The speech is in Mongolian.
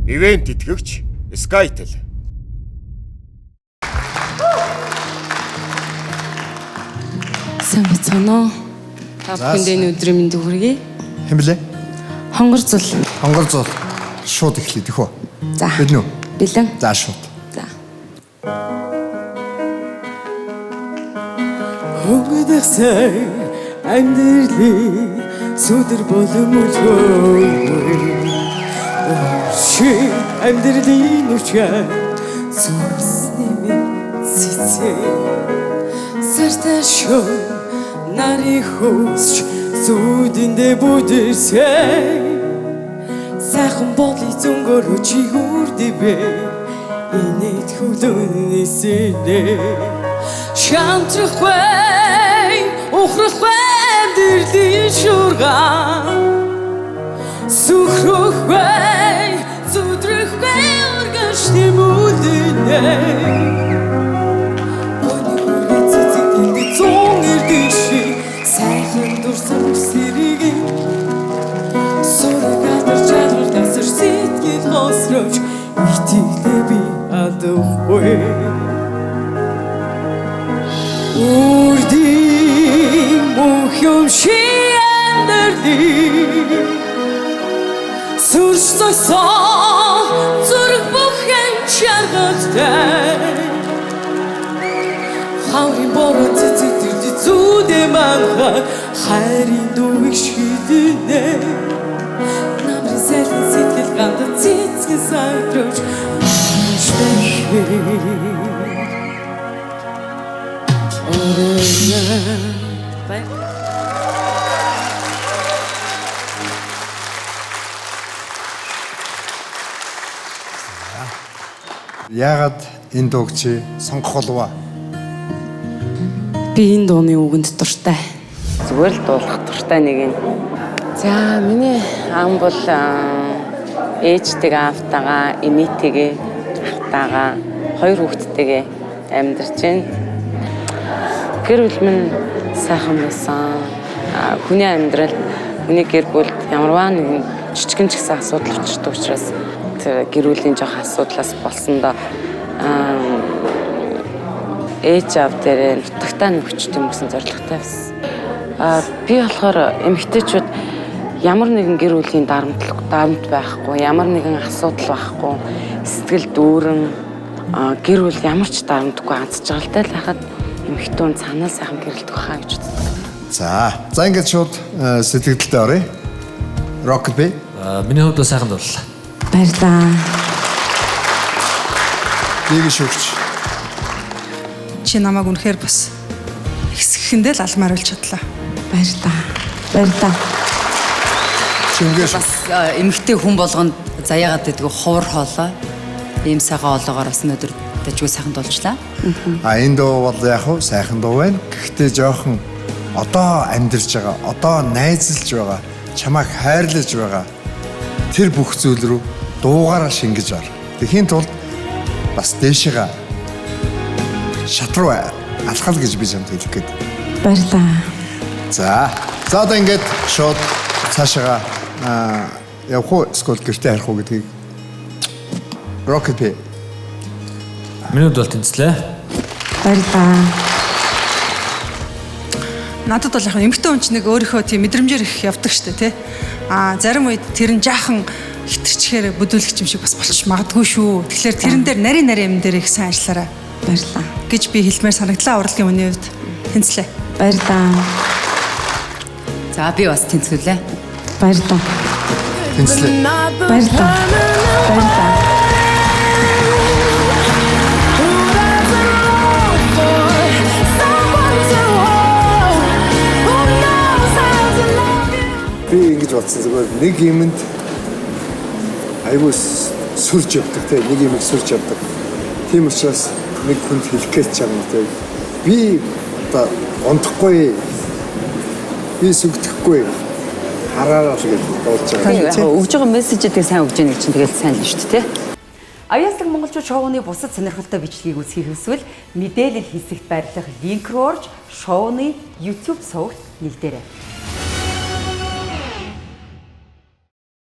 Ивент итгэгч Skytel. Сайн байцгаана уу? Та бүхэнд энэ өдрийн мэндийг хүргэе. Хэн блэ? Хонгор зул. Хонгор зул. Шууд эхлэе тэх үү? За. Бэлэн үү? Бэлэн. За шууд. За. Өнгөдөгсэй амьдралын сүдэр болон мөлхөө. Ши амьдралын нүчээ зүрсний минь цэцээ. Сартай шөн нарыг хөсч зүудэндээ бүдэрсэй. Сайхан бодлыг зөнгөөрөө чи хүрдэвэ. Инээд хөлөнөөсөө шантрахгүй, ухрахгүй амьдралын шуурга. Сүхрэхгүй, зүдрэхгүй ургаш тэмүүлнэ. Өнөөрөө цэцэг тэнд зүүн эрдэг шиг сайхан дурсан сэрэг. Сураг алдар чалгар тасар сэтгэл хосровч итгэлээ би алдахгүй. Үрдийн мөнх юм шиг амьдралыг сүрч зогсон зүрх бүхэн чаргалтай. Хаврын бороо цэцэг тэрд зүүдэ манха хайрын дүүг шидэнэ. Намрын сэлэн сэтгэл ганд цэцгэн сагдрууч Баяр. Яагаад энэ дууг чи сонгох болов? Би энэ дууны үгэнд дуртай. Зүгээр л дуулах дуртай нэг юм. За, миний ам бол ээжтэйгээ, аавтайгаа, эмээтэйгээ, ахтайгаа, хоёр хүүхэдтэйгээ амьдарч байна. Гэр бүл минь сайхан байсан. Хүний амьдрал, хүний гэр бүлд ямарваа нэгэн жижигэн ч гэсэн асуудал учирдаг учраас тэр гэр бүлийн жоох асуудлаас болсондоо ээж аав дээрээ нутагтаа нөхчт юм гэсэн зорилготой байсан. Би болохоор эмэгтэйчүүд ямар нэгэн гэр бүлийн дарамт байхгүй, ямар нэгэн асуудал байхгүй, сэтгэл дүүрэн гэр бүл ямар ч дарамтгүй аз жаргалтай л байхад эмэгтэй хүн цаанаа сайхан гэрэлтэх хаа гэж боддог. За. За ингээд шууд сэтгэгдэлтэй оръё. Rocket B. Миний хувьд бол сайхан дууллаа. Баярлаа. Нэг шүгч. Чи намайг үнэхээр бас хэсгэхэндээ л алмаар болж чадлаа. Баярлаа. Баярлаа. Шингээс Бас эмэгтэй хүн болгонд заяагаад байдаг ховор хоолой. Ийм сайхан хоолоогоор бас өнөөдөр дажгүй сайхан дуулчлаа. А энэ дуу бол яг хуу сайхан дуу байна. Гэхдээ жоохон одоо амьдарч байгаа, одоо найзалж байгаа, чамайг хайрлаж байгаа тэр бүх зүйл рүү дуугаараа шингэж ор. Тэхийн тулд бас дээшээгээ шат руу алхал гэж би чамд хэлэх гээд. Баярлаа. За. За одоо ингээд шууд цаашаага явах уу эсвэл гэртээ харих уу гэдгийг Rocket P. Миний хувьд бол тэнцлээ. Баярлаа. Надад бол яг эмэгтэй хүн чинь нэг өөрийнхөө тийм мэдрэмжээр их явдаг штэ тий. А зарим үед тэр нь жаахан хитэрчээр бүдүүлэх юм шиг бас болчих магадгүй шүү. Тэгэхээр тэрэн дээр нарийн нарийн юм дээр их сайн ажиллаарай Баярлаа. гэж би хэлмээр санагдлаа урлагийн хүний хувьд. Тэнцлээ. Баярлаа. За би бас тэнцвүүлээ. Баярлаа. Тэнцлээ. Баярлаа. Баярлаа. Би ингэж бодсон, зүгээр нэг юмд айгүй сүрж явдаг те, нэг юмыг сүрж явдаг. Тийм учраас нэг хүнд хэлэх гэж чам те. Би одоо унтахгүй, би сүгдэхгүй хараараа л гэж дуулж байгаа. Тийм яг өгж байгаа мессежүүдийг сайн өгж яах чинь тэгэл сайн л шүү дээ, тэ. Аяаслаг монголчууд шоуны бусад сонирхолтой бичлэгийг үзэхийг хүсвэл мэдээлэл хэсэгт байрлах линк рүү орж шоуны YouTube сувагт нэгдээрэй.